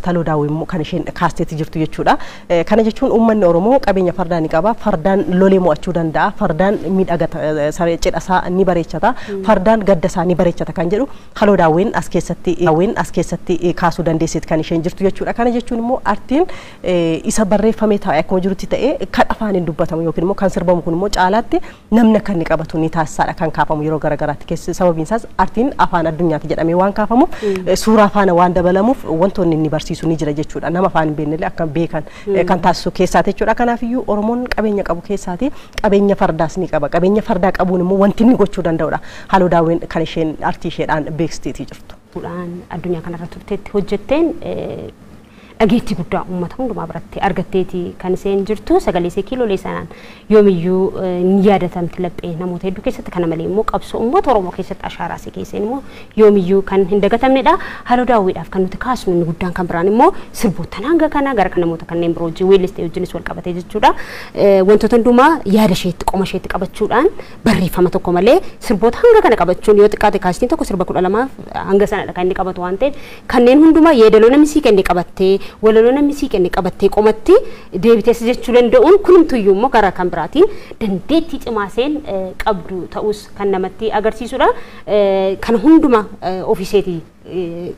Haloo Daawwee immoo kan isheen kaasteetti jirtu jechuudha. Kana jechuun uummanni Oromoo qabeenya fardaa ni qaba. Fardaan lolee mo'achuu danda'a. Fardaan miidhagata, cidha isaa ni bareechata. Fardaan gadda isaa ni bareechata kan jedhu Haloo Daawween as keessatti kaasuu dandeesseeti kan isheen jirtu jechuudha. Kana jechuun immoo artiin isa barreeffamee taa'e akkuma jirutti ta'ee, kan afaaniin dubbatamu yookiin immoo kan sirbamu kun immoo caalaatti namni akka inni qabatu ni taasisaadha kan kaafamu yeroo garaagaraatti keessa. Sababiin isaas artiin afaan addunyaati jedhamee waan kaafamuuf, suuraa faana waan dabalamuuf, wantoonni inni barsiisu ni jira jechuudha. Nama afaan hin beeknellee akka beekan kan taasisu keessaati jechuudha. Kanaafiyyuu Oromoon qabeenya qabu keessaati qabeenya fardaas ni qaba. Qabeenya fardaa qabuun immoo wanti inni gochuu danda'udha. Haloo Daawween kan isheen artii isheedhaan beeksisteetii jirtu. Addunyaa kanarra turteetti hojjetteen dhageettii guddaa uummata hundumaa biratti argatteeti kan isheen jirtu. Sagalee ishee kiiloolee sanaan yoomiyyuu ni yaadatamti laphee namoota hedduu keessatti. Kana malee immoo qabsoo uummata Oromoo keessatti ashaaraa ishee keesseen immoo yoomiyyuu kan hin dagatamnedha. Haloo Daawwiidhaaf kan nuti kaasnu inni guddaan kan biraan immoo sirboottan hanga kana gara kan namoota kanneen biroo wajjin weellistee wajjinis wal qabatee jechuudha. Wantoota hundumaa yaada isheetti, qoma isheetti qabachuudhaan, barreeffama tokko malee sirboota hanga kana qabachuun, yoo xiqqaate kaastiin tokko sirba 12 hanga sanadha kan inni qabatu waan ta'eef, kanneen hundumaa yeedaloo namni sii kenne qabattee, walaloo namni sii kenne qabattee, qomatti deebitees jechuu danda'uun kunumtuyyuu immoo gara kan biraatiin dandeettii cimaa isheen qabdu ta'us kan namatti agarsiisudha. Kana hunduma ofiiseetii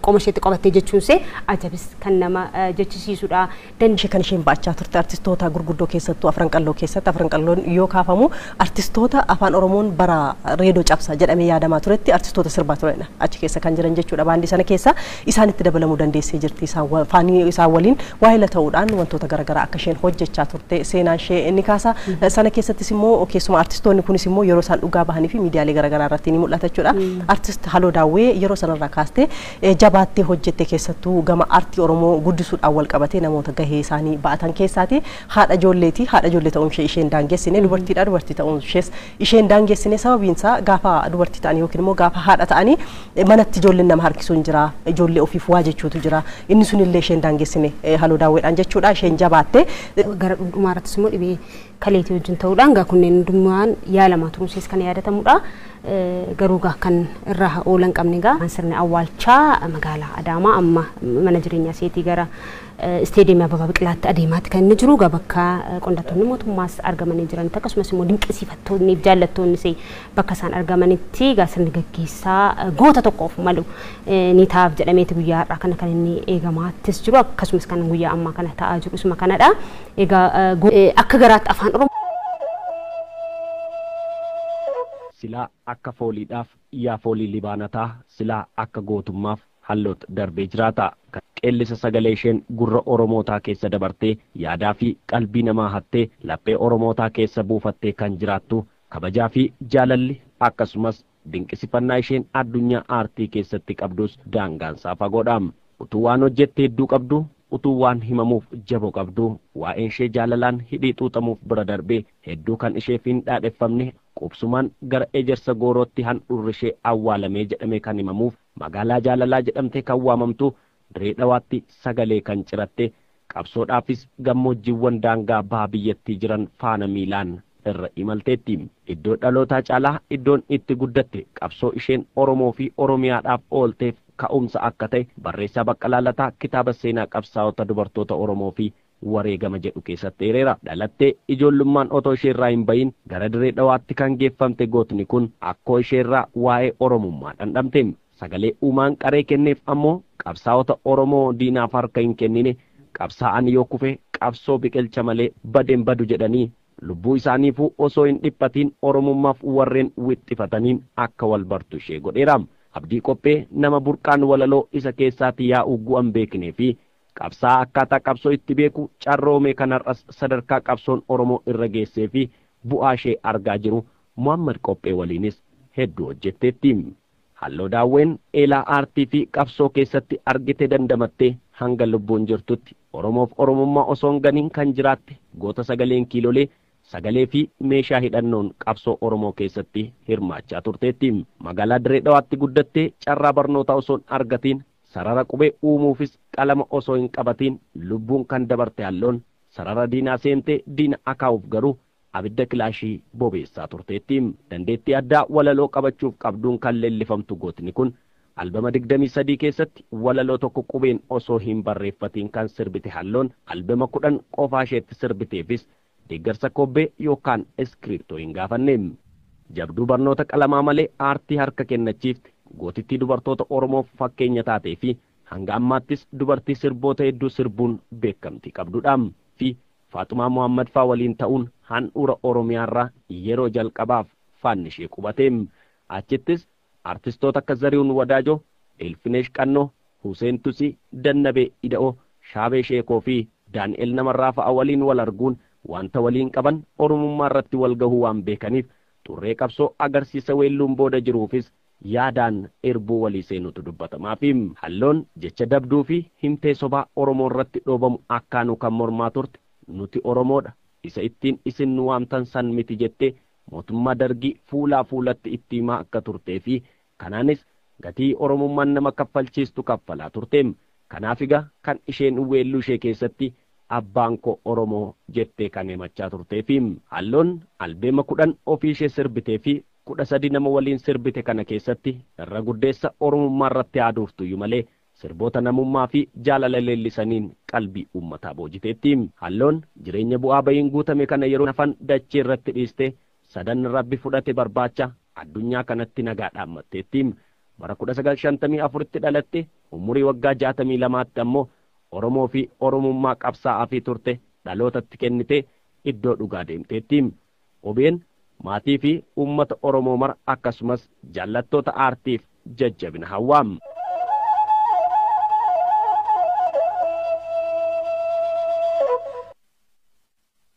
qoma isheetti qabattee jechuun ishee ajabis kan nama jechisiisudha. Ishee kan isheen baachaa turte artistoota gurguddoo keessattuu Afran Qalloo keessatti. Afran Qalloon yoo kaafamu artistoota Afaan Oromoon bara reedoo cabsa jedhamee yaadamaa turetti artistoota sirbaa turanidha. Achi keessa kan jiran jechuudha. Baandii sana keessa isaanitti dabalamuu dandeessee jirti. Isaan isaan waliin waayila ta'uudhaan wantoota garaagaraa akka isheen hojjechaa turte seenaan ishee inni kaasa. Sana keessattis immoo keessumaa artistoonni kunis immoo yeroo isaan dhugaa bahanii fi miidiyaalee garaagaraa irratti ni mul'ata jechuudha. Artist Haloo Daawwee yeroo sanarraa kaastee jabaattee hojjette, keessattuu gama artii Oromoo guddisuudhaan wal qabatee namoota gahee isaanii ba'atan keessaati. Haadha ijoolleeti. Haadha ijoollee ta'uun ishee isheen daangessine, dubartiidha. Dubartii ta'uun ishees isheen daangessine. Sababiin isaa gaafa dubartii ta'anii yookiin immoo gaafa haadha ta'anii manatti ijoolleen nama harkisuun jira. Ijoollee ofiif waa jechuutu jira. Inni sunillee isheen daangessine Haloo Daawweedhaan jechuudha. Isheen jabaatte. Gara dhumaarrattis immoo dhibee kaleetii wajjin ta'uudhaan gaa kunneen hundumaan yaalamaa turuun ishees kan yaadatamudha. Garuu gaa kan irraa oolan qabne gaa sirni awwaalchaa magaalaa Adaamaa amma mana jireenyaa isheetii gara isteediyeemii Abbabaa Biqilaatti adeemaatti kan inni jiru, gaa bakka qondaaltonni mootummaas argamanii jiranitti, akkasumas immoo dinqisiifattoonni fi jaallattoonni ishee bakka isaan argamanitti gaa sirni gaggeessaa goota tokkoof malu ni ta'aaf jedhameeti guyyaa har'aa kana kan inni eegamaattis jiru, akkasumas kan guyyaa ammaa kana ta'aa jiru isuma kanadha. Egaa akka garaatti Afaan Oromoo Silaa akka fooliidhaaf yaa foolii libaanataa, silaa akka gootummaaf halloot darbee jiraata. Qeellisa sagalee isheen gurra Oromootaa keessa dabartee, yaadaa fi qalbii namaa hattee, laphee Oromootaa keessa buufattee kan jiraattu, kabajaa fi jaalalli akkasumas dinqisifannaa isheen addunyaa aartii keessatti qabdus daangaansaa fagoodha. Utuu waan hojjette hedduu qabdu, utuu waan himamuuf jaboo qabdu, waa'een ishee jaalalaan hidhii xuuxamuuf bira darbee hedduu kan isheef hin dhaadheffamne, qubsumaan gara Ejersa Goorootti handhuurri ishee awwaalamee jedhamee kan himamuuf, magaalaa jaalalaa jedhamtee kan waamamtu Diree Dhawaatti sagalee kan ciratte, qabsoodhaafis gammoojjiiwwan daangaa baha biyyattii jiran faana miilaan irra imalteetti. Iddoo dhalootaa caalaa iddoon itti guddatte qabsoo isheen Oromoo fi Oromiyaadhaaf oolteef ka'umsa akka ta'e barreessaa Baqqalaa Lataa kitaaba seenaa qabsaa'ota dubartoota Oromoo fi wareegama jedhu keessatti eereera. Dhalattee ijoollummaan otoo isheerraa hin bahin gara Diree Dhawaatti kan geeffamte gootni kun akkoo isheerraa waa'ee Oromummaa dhandhamte. Sagalee uumaan qaree kenneef ammoo qabsaa'ota Oromoo diinaaf harka hin kennine, qabsaa'an yoo kufe qabsoo biqilcha malee badeen badu jedhanii lubbuu isaaniifuu osoo hin dhiphatiin Oromummaaf warreen wixxifataniin akka wal bartu ishee godheera. Abdii Qophee nama burqaan walaloo isa keessaatti yaa'uu gu'an beeknee fi qabsaa'aa akkaataa qabsoo itti beeku carroomee kan har'as sadarkaa qabsoon Oromoo irra geessee fi bu'aa ishee argaa jiru Muhammad Qophee waliinis hedduu hojjetteetti. Halloo Daawween eelaa aartii fi qabsoo keessatti argite dandamattee hanga lubbuun jirtutti Oromoof Oromummaa osoo hin ganiin kan jiraatte goota sagaleen kiilolee sagalee fi meeshaa hidhannoon qabsoo Oromoo keessatti hirmaachaa turteetti. Magaalaa Diree Dhawaatti guddattee carraa barnootaa osoo hin argatiin, sarara qubee uumuufis qalama osoo hin qabatiin lubbuun kan dabarte Halloon sarara diinaa seentee diina akaa'uuf garuu abidda kilaashii bobeessaa turteetti. Dandeettii addaa walaloo qabachuuf qabduun kan leellifamtu gootni kun Albama 23 keessatti walaloo tokko qubeen osoo hin barreeffatiin kan sirbite Halloon albama 10 qofaa isheetti sirbiteefis deeggarsa kobbee yookaan iskiriptoo hin gaafanne. Jabduu barnoota qalamaa malee aartii harka kennachiifte gootittii dubartoota Oromoof fakkeenya taatee fi hanga ammaattis dubartii sirboota hedduu sirbuun beekamtii qabdudha. Fi Faaxumaa Muhammad faa waliin ta'uun handhuura Oromiyaarraa yeroo jalqabaaf faanni ishee qubate. Achittis artistoota akka Zarihuun Wadaajoo, Ilfineesh Qannoo, Huseen Tusii, Dannabee Ida'oo, Shaabee Sheekoo fi Daani'el Namarraa fa'a waliin wal arguun wanta waliin qaban Oromummaa irratti wal gahuu waan beekaniif xurree qabsoo agarsiisa weelluun booda jiruufis yaadaan erbuu walii seenutu dubbatamaa fi Halloon jecha dabduu fi himtee sobaa Oromoo irratti dhoobamu akkaanuu kan mormaa turte nuti Oromoodha isa ittiin isin nu waamtan san miti jettee mootummaa dargii fuulaa fuulatti itti himaa akka turtee fi kanaanis gatii Oromummaan nama kaffalchiistu kaffalaa turte. Kanaaf egaa kan isheen weelluu ishee keessatti abbaan koo Oromoo jettee kan himachaa turtee fi Halloon albeema 10 ofii ishee sirbitee fi 13 nama waliin sirbite kana keessatti irra guddeessa Oromummaa irratti yaaduuftuyyuu malee sirboota namummaa fi jaalala leellisaniin qalbii uummataa boojiteetti. Halloon jireenya bu'aa bahiin guutame kana yeroo hafan dachee irratti dhiiste sadan rabbi fudhate barbaacha addunyaa kanatti nagaa dhaammatteetti. Bara 1954tti dhalatte umurii waggaa 62tti ammoo Oromoo fi Oromummaa qabsaa'aa fi turte dhalootatti kennite iddoo dhugaa deemteetti. Obeen maatii fi uummata Oromoo mara akkasumas jaallattoota aartiif jajjabina hawwaam.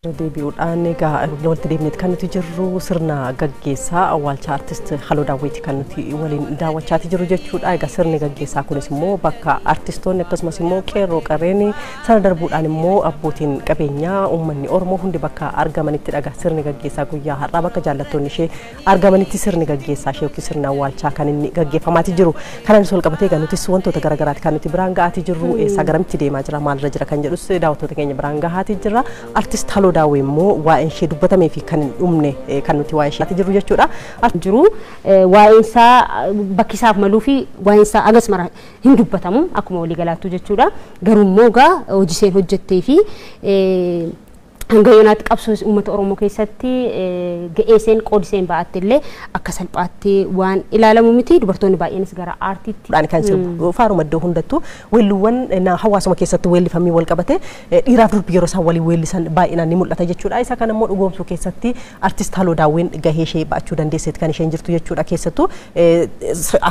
Deebi'uudhaan egaa walitti deemneeti kan nuti jirru sirna gaggeessaa awwaalcha artist Halloo Daawweeti kan nuti waliin daawwachaati jirru jechuudha. Egaa sirni gaggeessaa kunis immoo bakka artistoonni akkasumas immoo qeerroo qarreen sana darbuudhaan immoo abbootiin qabeenyaa uummanni Oromoo hundi bakka argamanitti dhaga sirni gaggeessaa guyyaa har'aa bakka jaallattoonni ishee argamanitti sirni gaggeessaa ishee yookiin sirna awwaalchaa kan inni gaggeeffamaati jiru. Kanaanis wal qabatee egaa nutis wantoota garaagaraati kan nuti biraan ga'aati jirru eessaa garamitti deemaa jira maalirra jira kan jedhus daawwattoota keenya biraan gahaati jira. Artist Halloo Daawwee immoo waa'een ishee dubbatamee fi kan hin dhumne kan nuti waa'ee isheetti jirru jechuudha. Jiru waa'een isaa bakki isaaf maluu fi waa'een isaa agas mara hin dubbatamu akkuma walii galaattu jechuudha. Garuu immoo egaa hojii isheen hojjettee fi hanga yoonaatti qabsoo uummata Oromoo keessatti ga'ee isheen qoodi isheen ba'atte illee akka salphaatti waan ilaalamu miti. Dubartoonni baay'eenis gara aartiitti. Dhaan kan sirbu faaruma iddoo hundattuu weelluuwwan hawaasuma keessatti weellifamii wal qabate dhiiraaf durbi yeroo isaan walii weellisan baay'inaan ni mul'ata jechuudha. Isa kana immoo dhugoomsuu keessatti artist Halloo Daawween gahee ishee ba'achuu dandeesseet kan isheen jirtu jechuudha. Keessattuu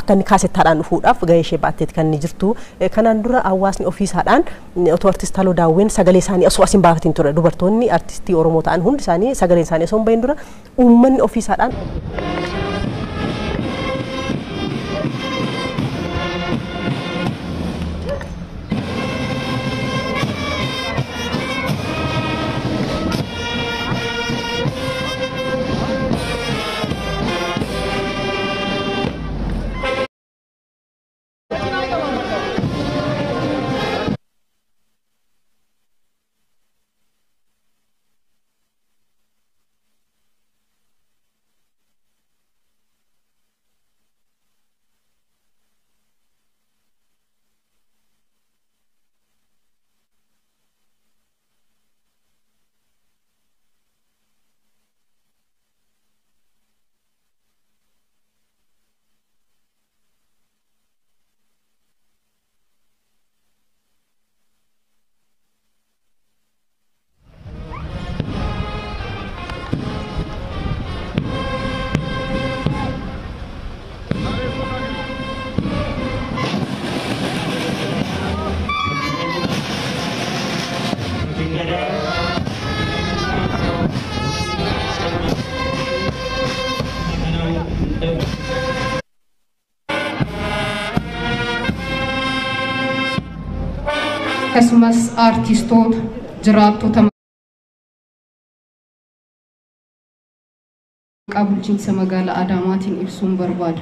akka inni kaasettaadhaan dhufuudhaaf gahee ishee ba'atteet kan inni jirtu. Kanaan dura hawaasni ofiisaadhaan otoo artist Halloo Daawween sagalee isaanii osoo as hin baafatin ture dubartoonni artistii Oromoo ta'an hundi isaanii sagaleen isaanii osoo hin bahin dura uummanni ofiisaadhaan akkasumas aartistoota jiraattota maqaa bulchiinsa magaalaa Adaamaatiin ibsuun barbaada.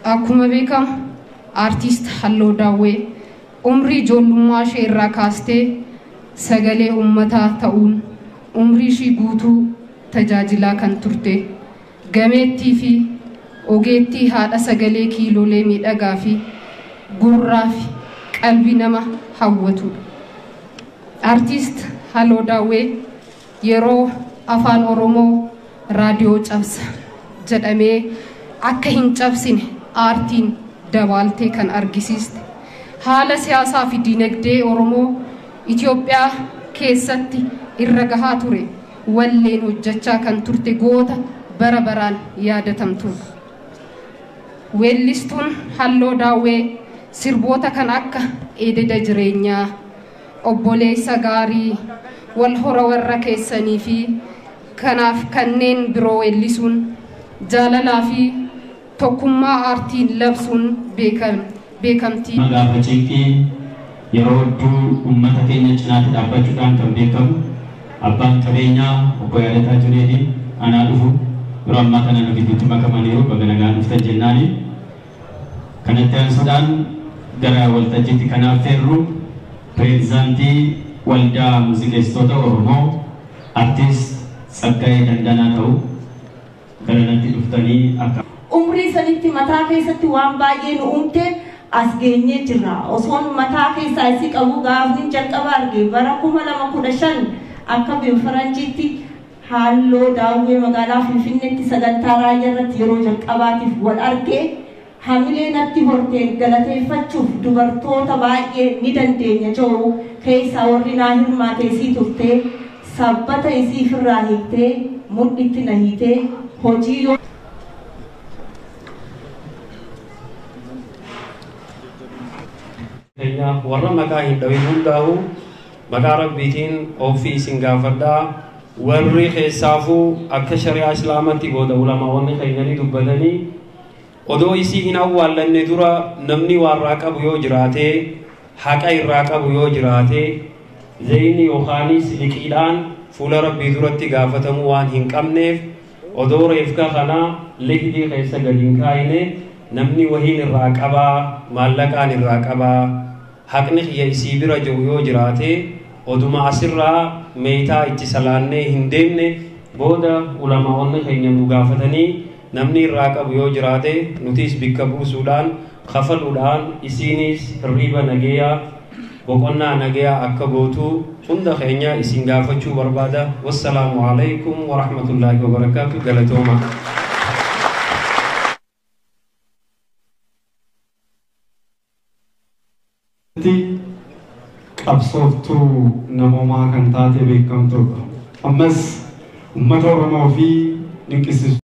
Akkuma beekamu aartist Halloo Daawwee umrii ijoollummaa ishee irraa kaastee sagalee uummataa ta'uun umrii ishii guutuu tajaajilaa kan turte gameettii fi Ogeettii haadha sagalee kiilolee miidhagaa fi gurraa fi qalbii nama hawwatudha. Artiist Halloo Daawwee yeroo afaan Oromoo raadiyoo cabsa jedhamee akka hin cabsine aartiin dabaaltee kan argisiiste haala siyaasaa fi diinagdee Oromoo Itoophiyaa keessatti irra gahaa ture walleen hojjechaa kan turte goota bara baraan yaadatamtudha. Weellistuun Halloo Daawwee sirboota kan akka ededa jireenyaa, obboleessa gaarii, wal hora warra keessanii fi kanaaf kanneen biroo weellisuun jaalalaa fi tokkummaa aartiin labsuun beekamtii. Gaafa cinqii yeroo hedduu uummata keenya cinaatti dhaabbachuudhaan kan beekamu abbaan qabeenyaa obbo Yaadataa Juneedii anaa dhufu yeroo ammaa kana nu gidduutti makamaniiru baga nagaan dhuftan jennaani. Kanatti aansuudhaan gara waltajjiitti kanaaf feerru pireezidaantii waldaa muuziqeessitoota Oromoo artiist Tsaggaayee Dandanaa ta'u gara natti dhuftanii akka. Umrii sanitti mataa keessatti waan baay'ee nu uumte as geenyee jirra. Osoon mataa keessaa isii qabu gaafni jalqaba arge bara 2015 akka faranjiitti Halloo Daawwee magaalaa Finfinneetti sagantaa raayyaa irratti yeroo jalqabaatiif wal arge hamilee natti horteen galateeffachuuf dubartoota baay'ee ni dandeenya jiru keessaa warri naa hirmaate isii turte sabbata isii ofirraa hiiktee mudhitti na hiitee hojii yoo. Warra maqaa hin dhawin hundaa'u maqaa rabbiitiin ofii isin gaafadhaa. Warri keessaafuu akka shari'aa islaamatti booda ulamaawwan keenyanii dubbatanii odoo isii hin awwaallanne dura namni waarraa qabu yoo jiraate haqa irraa qabu yoo jiraate zayni yookaanis liqiidhaan fuula rabbii duratti gaafatamuu waan hin qabneef odoo reefka kana lihdii keessa gadi hin kaayine namni wahiin irraa qabaa maallaqaan irraa qabaa haqni kiyya isii bira jiru yoo jiraate oduma asirraa meeytaa itti salaannee hin deemne booda ulamaawwan keenya nu gaafatanii namni irraa qabu yoo jiraate nutis bikka buusuudhaan kafaluudhaan isiinis hirriba nageeyaa boqonnaa nageeyaa akka gootu hunda keenya isin gaafachuu barbaada. Wassalaamu alaikum warahmatullaahi wabarakaatu. Galatooma. Qabsooftuu namoomaa kan taate beekamtuudha. Ammas uummata Oromoo fi dinqisiisu.